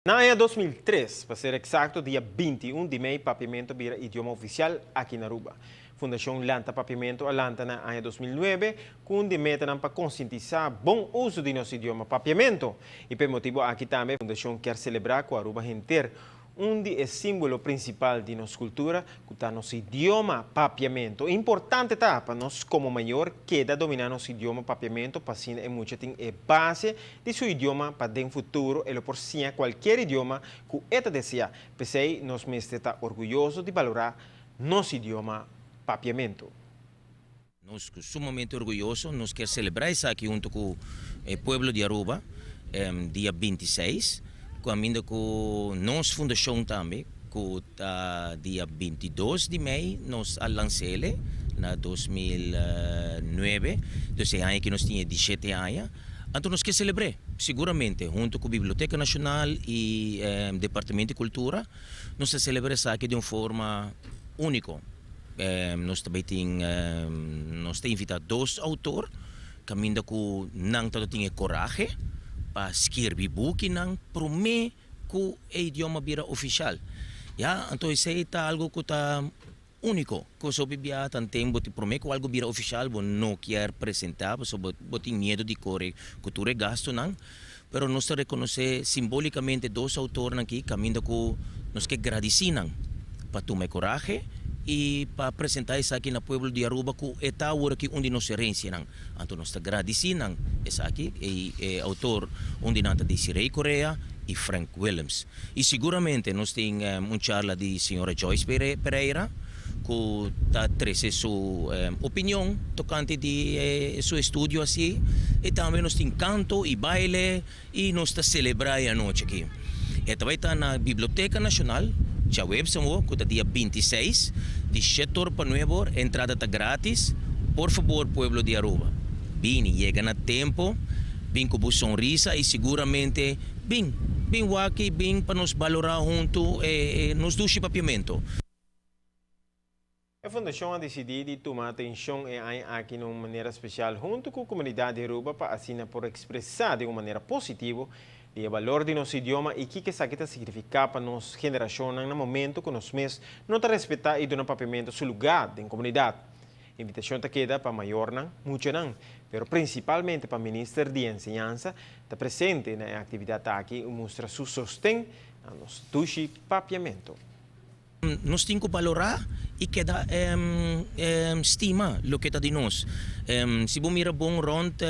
Na aña 2003, pa ser exacto dia 21 di mei, Papiamento a bira idioma oficial aki na Aruba. Fundacion Lanta Papiamento a lanta na aña 2009 cu e meta pa concientisa bon uso di nos idioma Papiamento. Y pa e motibo aki tambe, Fundacion kier celebra cu Aruba henter un di e simbolo principal di nos cultura, cu ta nos idioma Papiamento. Importante ta pa nos como mayor keda domina nos idioma Papiamento, pa asina e mucha tin e base di su idioma pa den futuro e por siña cualkier idioma cu e ta desea. P'esey nos mester ta orguyoso di balora nos idioma Papiamento. Nos sumamente orguyoso, nos kier celebra esaki hunto cu e pueblo di Aruba, dia 26, cu nos fundacion tambe, cu dia 22 di mei nos a lansa na 2009, anto aña cu nos tin 17 aña. Anto nos kier celebra, siguramente, hunto cu Biblioteca Nacional y Departamento di Cultura, nos ta celebra esaki di un forma unico. Nos tambe tin, nos ta invita dos autor, caminda cu nan tin corahe pa skirbi bukinan prome cu e idioma bira oficial. Ja, anto esey ta algo cu ta unico. Cu so bibia tan tempo ti prome cu algo bira oficial, bo no kier presenta, so bo tin miedo di core cu tur e gastonan. Pero nos ta reconoce simbolicamente dos autornan aki, caminda cu nos kier gradici nan pa tuma corahe y pa presenta esaki na pueblo di Aruba cu e ta aki un di nos herencianan. Anto nos ta gradici nan esaki e autor un di nan ta Desiree Correa y Frank Williams. Y siguramente nos tin un charla di señora Joyce Pereira cu ta trece su opinion tocante di su estudio asina. Y tambe nos tin canto y baile y nos ta celebra e anochi aki. E tambe ta na Biblioteca Nacional, diahuebs, cu ta dia 26, di 7 or pa 9 or, entrada ta gratis. Por fabor, pueblo di Aruba, bini, yega na tempo, bin cu un sonrisa y siguramente bin, bin aki, bin pa nos balora hunto nos dushi Papiamento. E fundacion a dicidi di tuma atencion e aña aki di un manera special hunto cu e comunidad di Aruba pa asina por expresa di un manera positivo e balor di nos idioma y kico esaki ta significa pa nos generacion na momento cu nos mes no ta respeta y duna Papiamento su lugar den comunidad. Invitacion ta keda pa mayornan, muchanan, pero principalmente pa Minister di Enseñansa, ta presente na e actividad aki y mustra su sosten na nos dushi Papiamento. Nos tin cu balora y keda stima loke ta di nos. Si bo mira bon rond,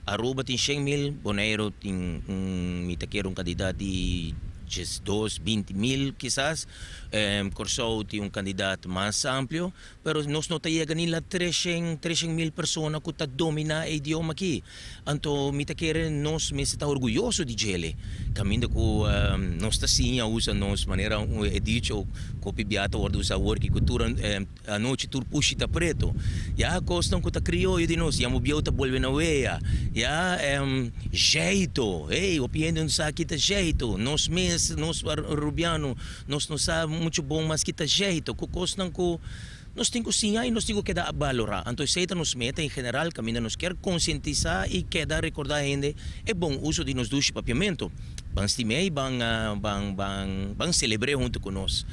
Aruba tin 100 mil, Bonaire tin un, mi ta kere un cantidad di 2, 20 mil kisas, Corsou tin un cantidad mas amplio, pero nos no ta yega ni na 300 mil persona cu ta domina e idioma aki. Anto, mi ta kere nos mes ta orguyoso di dje. Caminda cu nos ta siña usa nos manera e dicho cu biata wordo usa worki cultura anochi tur pushi ta preto. Ya cosnan cu ta crioyo di nos, ya mo bieu ta bolbe na wea. Ya jeito, hey, hopi hende no sa kita jeito. Nos mes, nos Arubiano, nos no sa mucho bon mas kita jeito. Cu cosnan cu nos tin cu siña y nos tin cu keda balora. Anto, esey ta nos meta en general, caminda nos kier concientisa y keda recorda hende e bon uso di nos dushi Papiamento. Ban stima, ban, ban, ban, ban celebra hunto cu nos.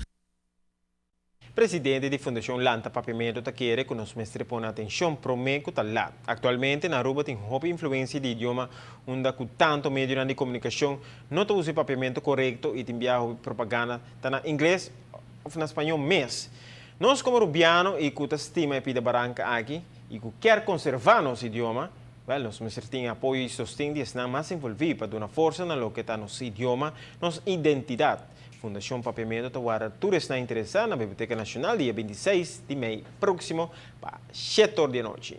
Presidente di Fundacion Lanta Papiamento ta kere cu nos mester pone atencion prome cu ta laat. Actualmente na Aruba tin hopi influencia di idioma unda cu tanto medio di comunicacion no ta usa Papiamento corecto y tin biaha propaganda ta na Ingles of na Spaño mes. Nos como Arubiano y cu ta stima e pida baranca aki y cu kier conserva nos idioma, well, nos mester tin apoyo y sosten di esnan mas envolvi pa duna forsa na loke ta nos idioma, nos identidad. Fundacion Papiamento ta warda tur esnan interesa na Biblioteca Nacional dia 26 di mei proximo pa 7 or di anochi.